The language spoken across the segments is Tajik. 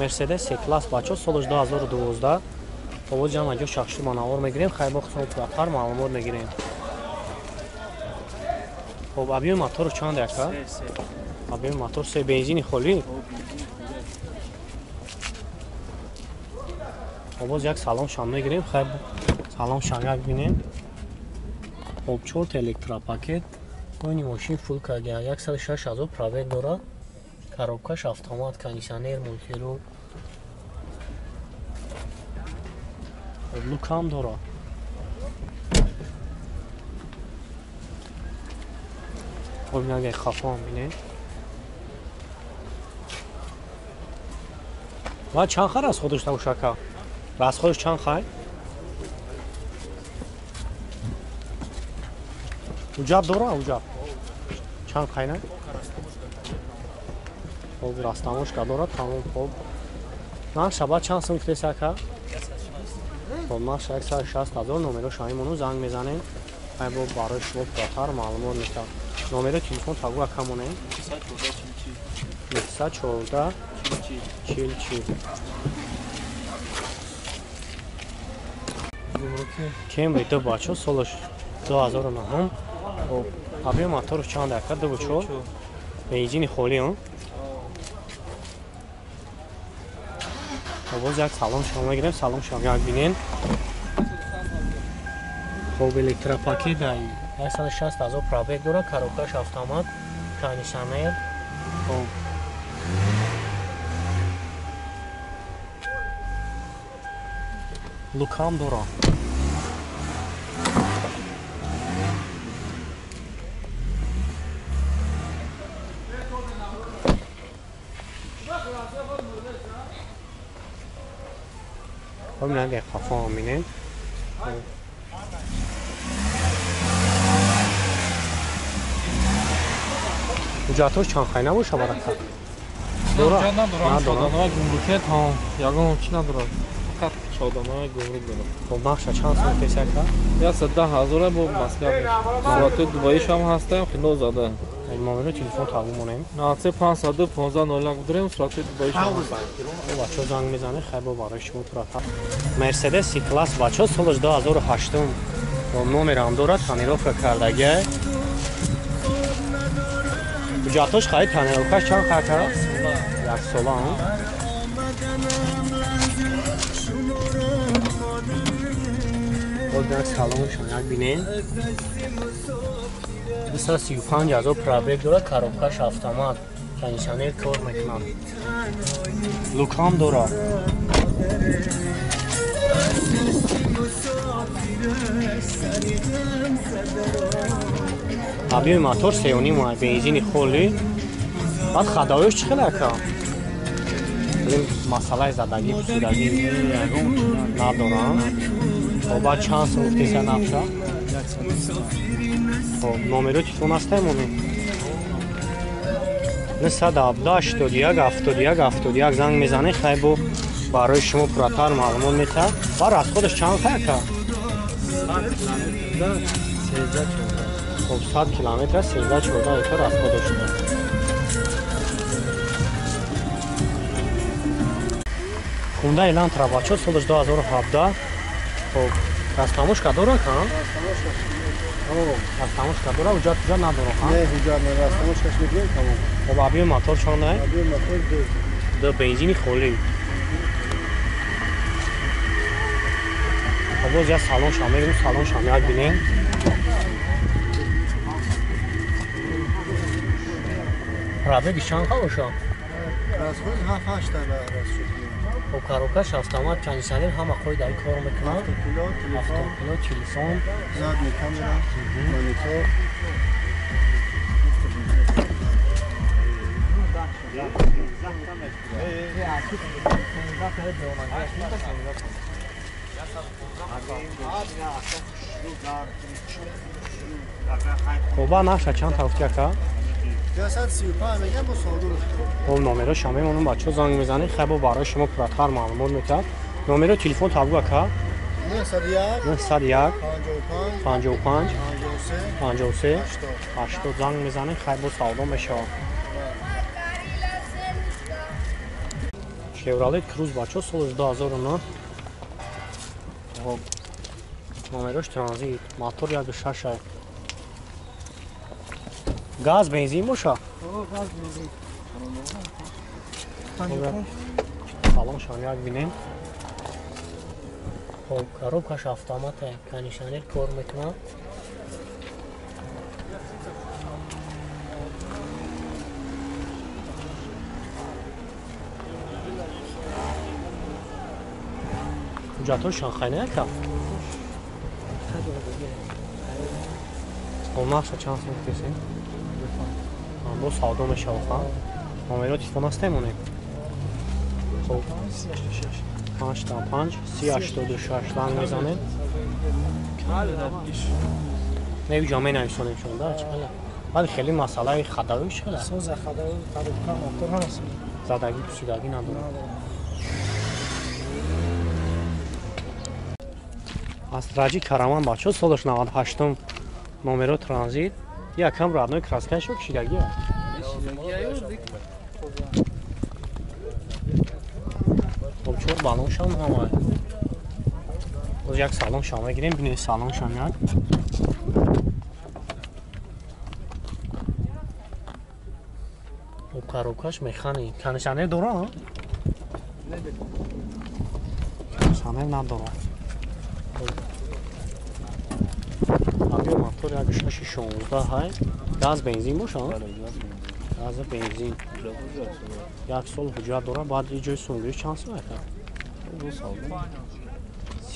Мерседес C-класс бачо солаш 2012. Овоз ҷамъ аҷо шахши манавор мегирем, хайбо хусмо пуратар маълумот мегирем. Хоб, объёми мотору чанд яка? Объёми мотор се, бензини холӣ. Овоз як салон шам мегирем, хайбо салон шам як бинем. Хоб, 4 электропакет. Ойни мошин фул кардия, 106 ҳазор пробег дорад. Коробкаш автомат, кондиционер, мультирул. Лукам дорад. Хоб, инага хафо бинем. Ва чанд хар аз худаш тавшака? Расходаш чанд хай? Уҷаб дора, уҷаб. Чанд хайна? Хоб, растамошка дорад, тамом, хоб. Нарх шаба чанд сум гуфтеси ака? Хоб, нарх 160 ҳазор, номеро шаҳимону занг мезанем. Ай бо барои шумо пуратар маълумот метавад. Номеро телефон тагу ака монем. 914 40. Кемри ду бачо солаш 2009. Хоб, объёми мотору чанд ака? 2.4. Бензини холӣ, он? Боз як салон шумо мегирем, салон шумо як бинем. Хоб, электропакет 160 ҳазор пробег дорад, коробкаш автомат, кондиционер. Хоб, лукам дорад. Хоб, инага хафо бинем. Ҳуҷҷатҳош чанд хай набоша барака? Дора? Надорам, чодонаи гумрукет ҳам ягон чи надорад. Фақат чодонаи гумрук дорад. Хоб, нархша чанд сум гуфтеси ака? 110 ҳазора бо маслиҳат мешавад. Сурати дубаиш ҳам ҳастаем, хино зада. Номеро телефон табу монем. 93 515 01 дорем, сурати дубаиш ҳам ҳаст. Бачо занг мезанед, хайбо барои шумо пуратар. Мерседес C-класс бачо солаш 2008. Номерам дорад, тонировка кардагия. Ҳуҷҷатҳош харид, тонировкаш чанд хай кард? Як сола. Боз як салоншон як бинем. 235 ҳазор пробег дорад, коробкаш автомат, кондиционер кор мекунад. Лукам дорад. Объёми мотор 3.5, бензини холӣ. Баъд хадоёш чӣ хел ака? Масъалаи задагӣ, пусудагӣ надорам. Хоб, баъд чанд сум гуфтеса нархша? Хоб, номеро телефон ҳастаем монем. 917 81 71 71 занг мезанед, хайбо барои шумо пуратар маълумот метавад. Ва расходаш чанд хай ака? Хоб, 100 километр 13-14 литр расходаш шуда. Хунда Элантра бачо солаш 2017. Хоб, растамошка дорад, ҳа? Растамошка дорад, ҳуҷҷат ҳуҷҷат надорад, ҳа? Не, ҳуҷҷат не, растамошкаш мегирем, тамом. Хоб, объёми мотор чанд ай? Объёми мотор 2. 2, бензини холӣ. Хоб, боз як салон шам мегирем, салон шам як бинем. Пробеги чанд ха боша? Расход 7-8 та расход. Хоб, коробкаш автомат, кондиционер ҳама қои дар кор мекунад. Автопилот, телефон, задний камера, монитор. Хоб, нархша чанд та гуфти ака? 135 мегам бо савдо. Хоб, номеро шама мемонам, бачо занг мезанед, хайбо барои шумо пуратар маълумот метавад. Номеро телефон табу ака? 901 901 55 55 53 80 занг мезанед, хайбо савдо мешавад. Chevrolet Cruze бачо соли 2009. Хоб номерош транзит, мотор 1.6. Газ бензин боша? Газ бензин. Салон шам як бинем. Хоб коробкаш автомат, кондиционер кор мекунад. Ҳуҷҷатҳои Шанхай не яка? Хоб нархша чанд сум гуфтесем? Бо савдо мешавад, ха? Номеро телефон аст мемонем? Хоб 5 386 занг мезанем. Не уҷа менависонем шумо, да? Чӣ баъд хеле масъалаи хадавӣ чӣ хела? Соза хадавӣ, коробка, мотор ҳама соза. Задагӣ, пусидагӣ надорад. Астраҷи Караван бачо солаш 98 номеро транзит. Якам родной краскашо кишидагӣ. Хоб чор баллон шам ҳама. Боз як салон шам мегирем, бинед салон шам як. Хоб коробкаш механик. Кондиционер дора? Кондиционер надора. Объем мотор 1.6 ҳай. Газ бензин боша? Газ бензин. Як сол ҳуҷҷат дора, баъд ҷои сунгирӣ чанд сум ака?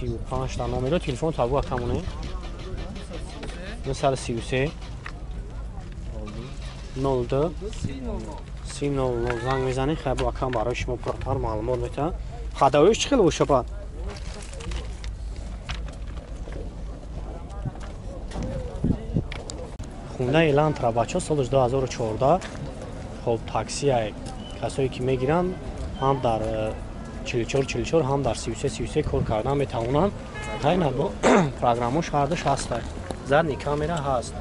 35 та номеро телефон табу акамоне. 933 02 300 занг мезанед, хай бо акам барои шумо пурратар маълумот метаҳад. Хадавиш чӣ хел боша баъд? Хунда Элантра бачо солаш 2014. Хоб таксия касое ки мегиранд ҳам дар 44-44 ҳам дар 33-33 кор кардан метавонанд. Хайна бо программош ҳардуш ҳаст. Задний камера ҳаст.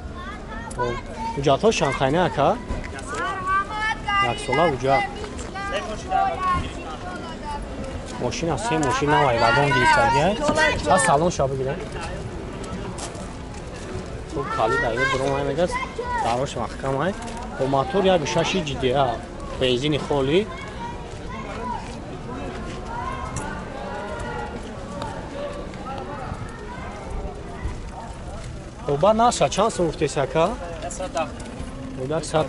Ҳуҷҷатҳо Шанхайна ака? Як сола ҳуҷҷат. Мошина се мошин навай вагон гирифтагия. Аз салон ша бигирем. Хоб кали даир бромай мегаз, дарош маҳкамай. Бо мотор 1.6 GDA, бензини холӣ. Хоб баъд нархша чанд сум гуфтес ака? 110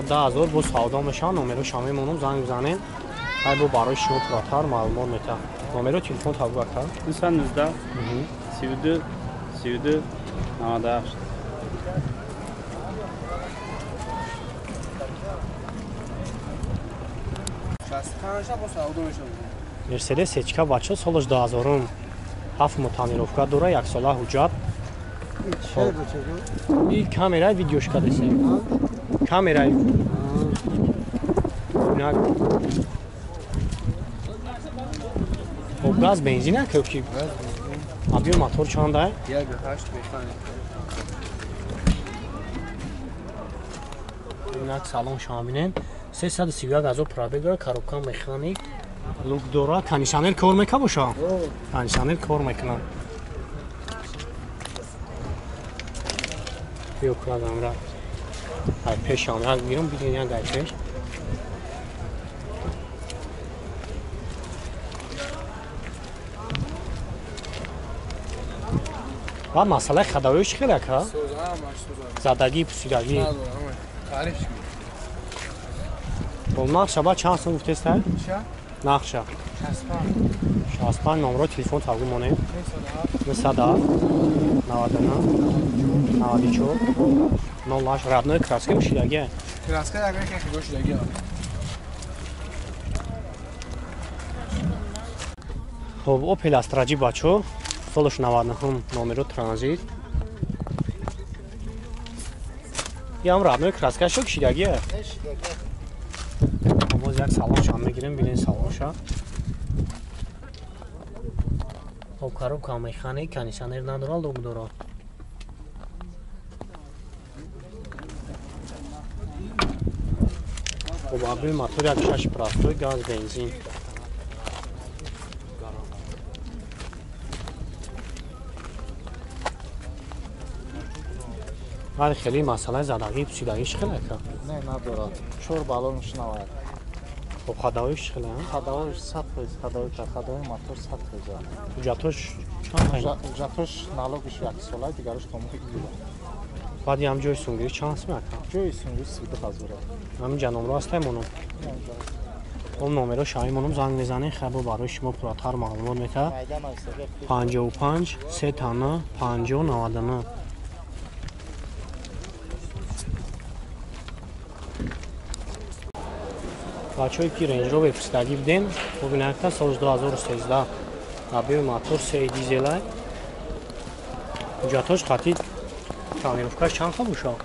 000 бо савдо мешавад. Номероша мемонам, занг бизанед. Ҳай бо барои шумо пурратар маълумот метаҳад. Номеро телефон табу ака? 219 32 32 98. Мерседес Сечка бачо солаш 2000 ҳафт моҳ тонировка дора, як сола ҳуҷҷат. И камераи видеошка десе. Камераи. Хоб газ бензин ака ки? Объем мотор чанд ай? 1.8 механик. Инак салон шумо бинем. 331 ҳазор пробег дора, коробка механик, люк дора, кондиционер кор мека боша? Кондиционер кор мекунад. Биё кунад амра. Ай пеш ам як гирам, бигин як ай пеш. Баъд масъалаи хадавиё чӣ хел ака? Задагӣ, пусидагӣ? Хоб нархша баъд чанд сум гуфтеста? Нархша? 65. Номеро телефон табу монем. 907 99 94 08. Родной краска пушидагӣ? Краска ягон ки пушидагӣ. Хоб Opel Astra G бачо солаш 99 номеро транзит. Ям родной краска шо кишидагӣ? Боз як салонша мегирем, бинед салонша. Хоб коробка механик, кондиционер надора, лук дора. Хоб объем мотор 1.6 простой, газ, бензин. Вале хеле масъалаи задагӣ пусидагӣ чӣ хеле ака? Не, надорад. 4 баллонш навад. Хоб ходовоиш чӣ хеле? Ходовоиш 100%, ходовой, ходовой мотор 100%. Ҳуҷҷатош чанд? Ҳуҷҷатош налогиш як сола, дигараш то моҳи июл. Баъд ям ҷои сунгирӣ чанд сум ака? Ҷои сунгирӣ 32 ҳазор. Ҳамин ҷа номро ҳастай монум? Он номеро шаҳи монум занг мезанем, хабо барои шумо пурратар маълумот метаҳад. 55 3 тана 50 99. Бачаҳое ки Range Rover пурсидагӣ будем, бубинед ка соли 2013 объёми мотор 3 дизелай. Ҳуҷҷатҳош қатъи тонировкаш чанд хел бошад?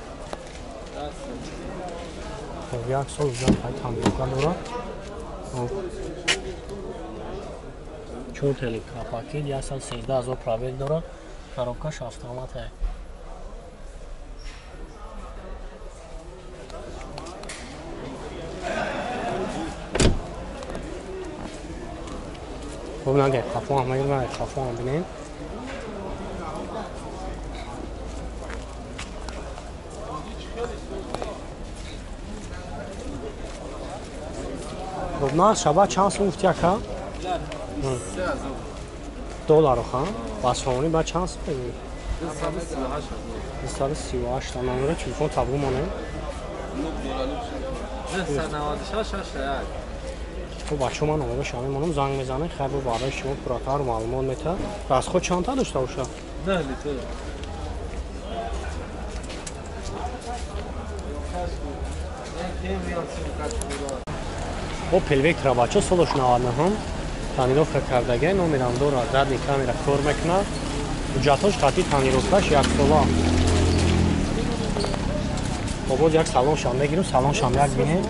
Хоб як сол ҳуҷҷат қати тонировка дорад. Чор телекапакет 113 ҳазор пробег дорад. Коробкаш автомат ай. Хоб нагай хафо ҳам мегирам, хафо ҳам бинем. Хоб нарх шаба чанд сум гуфти ака? Доллару ха? Ба сомонӣ ба чанд сум мегӯӣ? 238. Номеро телефон табу монем. 996 61. Хоб бачаҳо ман номеро шумо мемонам, занг мезанем, хайр барои шумо пурратар маълумот метаҳад. Расход чандта дошта бошад? 9 литр. Опел Vectra бачаҳо солаш 99 тонировка кардагай, номерам дорад, задний камера кор мекунад. Ҳуҷҷатҳош қатъи тонировкаш як сола. Хоб боз як салоншам мегирем, салоншам як бинем.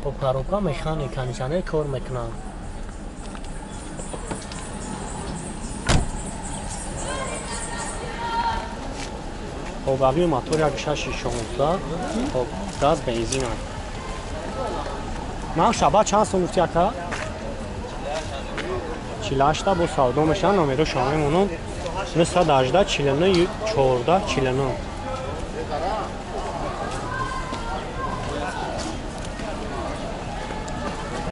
Хоб коробка механик, кондиционер кор мекунад. Хоб объёми мотор 1.6 16, хоб газ бензин. Нарх шаба чанд сум гуфти ака? 48 бо савдо мешавад, номеро шумо мемонам 918 49 14 49.